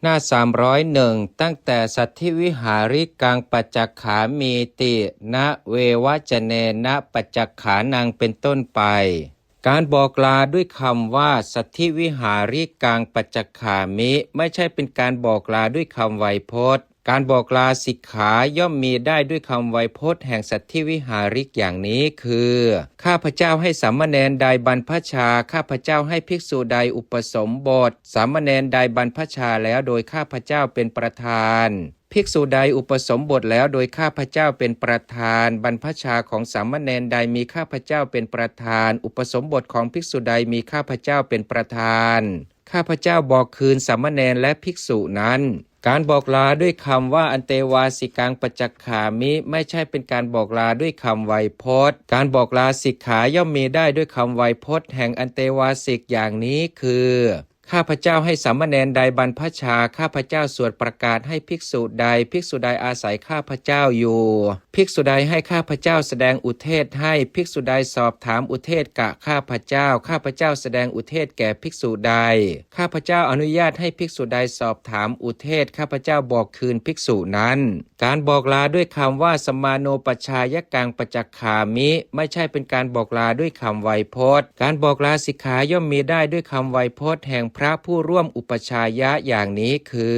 ໜ້າສາມຮ້ອຍເອັດ ຕັ້ງແຕ່ Satthi viharikkhaṃ paccakkhāmīti, na vevacanaṃ paccakkhānaṃ ເປັນຕົ້ນໄປ. ການບອກລາດ້ວຍຄຳວ່າ Satthi viharikkhaṃ paccakkhāmi ໄມ່ໃຊ່ເປັນການບອກລາດ້ວຍຄຳໄວໂພດ. ການບອກລາສິກຂາຍ່ອມມີໄດ້ດ້ວຍຄຳໄວໂພດແຫ່ງ Satthi viharikkhaṃ ຢ່າງນີ້ຄື: ຂ້າພະເຈົ້າໃຫ້ສາມະເນນໃດບັນພະຊາ, ຂ້າພະເຈົ້າໃຫ້ພິກສຸໃດອຸປະສົມບົດ, ສາມະເນນໃດບັນພະຊາແລ້ວໂດຍຂ້າພະເຈົ້າເປັນປະທານ, ພິກສຸໃດອຸປະສົມບົດແລ້ວໂດຍຂ້າພະເຈົ້າເປັນປະທານ, ບັນພະຊາຂອງສາມະເນນໃດມີຂ້າພະເຈົ້າເປັນປະທານ, ອຸປະສົມບົດຂອງພິກສຸໃດມີຂ້າພະເຈົ້າເປັນປະທານ, ຂ້າພະເຈົ້າບອກຄືນສາມະເນນ ແລະ ພິກສຸນັ້ນ. ການບອກລາດ້ວຍຄຳວ່າ Antevāsikaṃ paccakkhāmi ໄມ່ໃຊ່ເປັນການບອກລາດ້ວຍຄຳໄວໂພດ. ການບອກລາສິກຂາຍ່ອມມີໄດ້ດ້ວຍຄຳໄວໂພດແຫ່ງ Antevāsika ຢ່າງນີ້ຄື: ຂ້າພະເຈົ້າໃຫ້ສາມະເນນໃດບັນພະຊາ, ຂ້າພະເຈົ້າສວດປະກາດໃຫ້ພິກສຸໃດ, ພິກສຸໃດອາໄສຂ້າພະເຈົ້າຢູ່, ພິກສຸໃດໃຫ້ຂ້າພະເຈົ້າສະແດງອຸເທດໃຫ້, ພິກສຸໃດສອບຖາມອຸເທດກະຂ້າພະເຈົ້າ, ຂ້າພະເຈົ້າສະແດງອຸເທດແກ່ພິກສຸໃດ, ຂ້າພະເຈົ້າອະນຸຍາດໃຫ້ພິກສຸໃດສອບຖາມອຸເທດ, ຂ້າພະເຈົ້າບອກຄືນພິກສຸນັ້ນ. ການບອກລາດ້ວຍຄຳວ່າ Samānopacchāyakaṃ paccakkhāmi ໄມ່ໃຊ່ເປັນການບອກລາດ້ວຍຄຳໄວໂພດ. ການບອກລາສິກຂາຍ່ອມມີໄດ້ດ້ວຍຄຳໄວໂພດແຫ່ງພະຜູ້ຮ່ວມອຸປະຊາຍະຢ່າງນີ້ຄື: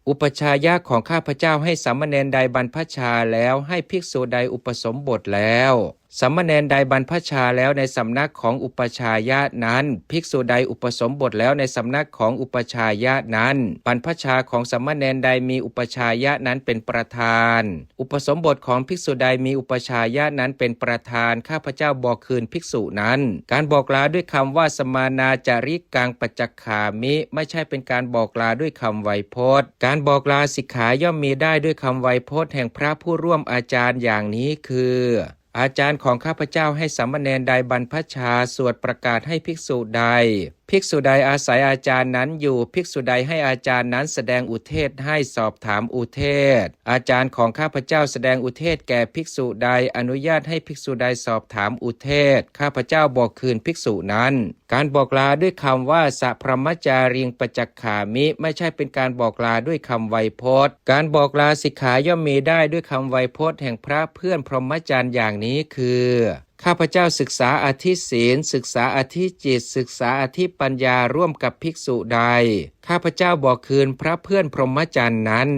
ອຸປະຊາຍະຂອງຂ້າພະເຈົ້າໃຫ້ສາມະເນນໃດບັນພະຊາແລ້ວ, ໃຫ້ພິກສຸໃດອຸປະສົມບົດແລ້ວ, ສາມະເນນໃດບັນພະຊາແລ້ວໃນສຳນັກຂອງອຸປະຊາຍະນັ້ນ, ພິກສຸໃດອຸປະສົມບົດແລ້ວໃນສຳນັກຂອງອຸປະຊາຍະນັ້ນ, ບັນພະຊາຂອງສາມະເນນໃດມີອຸປະຊາຍະນັ້ນເປັນປະທານ, ອຸປະສົມບົດຂອງພິກສຸໃດມີອຸປະຊາຍະນັ້ນເປັນປະທານ, ຂ້າພະເຈົ້າບອກຄືນພິກສຸນັ້ນ. ການບອກລາດ້ວຍຄຳວ່າ Samānācarikaṃ paccakkhāmi ໄມ່ໃຊ່ເປັນການບອກລາດ້ວຍຄຳໄວໂພດ. ການບອກລາສິກຂາຍ່ອມມີໄດ້ດ້ວຍຄຳໄວໂພດແຫ່ງພະຜູ້ຮ່ວມອາຈານຢ່າງນີ້ຄື: ອາຈານຂອງຂ້າພະເຈົ້າໃຫ້ສາມະເນນໃດບັນພະຊາສວດປະກາດໃຫ້ພິກສຸໃດ, ພິກສຸໃດອາໄສອາຈານນັ້ນຢູ່, ພິກສຸໃດໃຫ້ອາຈານນັ້ນສະແດງອຸເທດໃຫ້, ສອບຖາມອຸເທດ, ອາຈານຂອງຂ້າພະເຈົ້າສະແດງອຸເທດແກ່ພິກສຸໃດ, ອະນຸຍາດໃຫ້ພິກສຸໃດສອບຖາມອຸເທດ, ຂ້າພະເຈົ້າບອກຄືນພິກສຸນັ້ນ. ການບອກລາດ້ວຍຄຳວ່າ Sabrahmacāriṃ paccakkhāmi ໄມ່ໃຊ່ເປັນການບອກລາດ້ວຍຄຳໄວໂພດ. ການບອກລາສິກຂາຍ່ອມມີໄດ້ດ້ວຍຄຳໄວໂພດແຫ່ງພະເພື່ອນພົມມະຈັນຢ່າງນີ້ຄື: ຂ້າພະເຈົ້າສຶກສາອະທິສິນ, ສຶກສາອະທິຈິດ, ສຶກສາອະທິປັນຍາຮ່ວມກັບພິກສຸໃດ, ຂ້າພະເຈົ້າບອກຄືນພະເພື່ອນພົມມະຈັນນັ້ນ.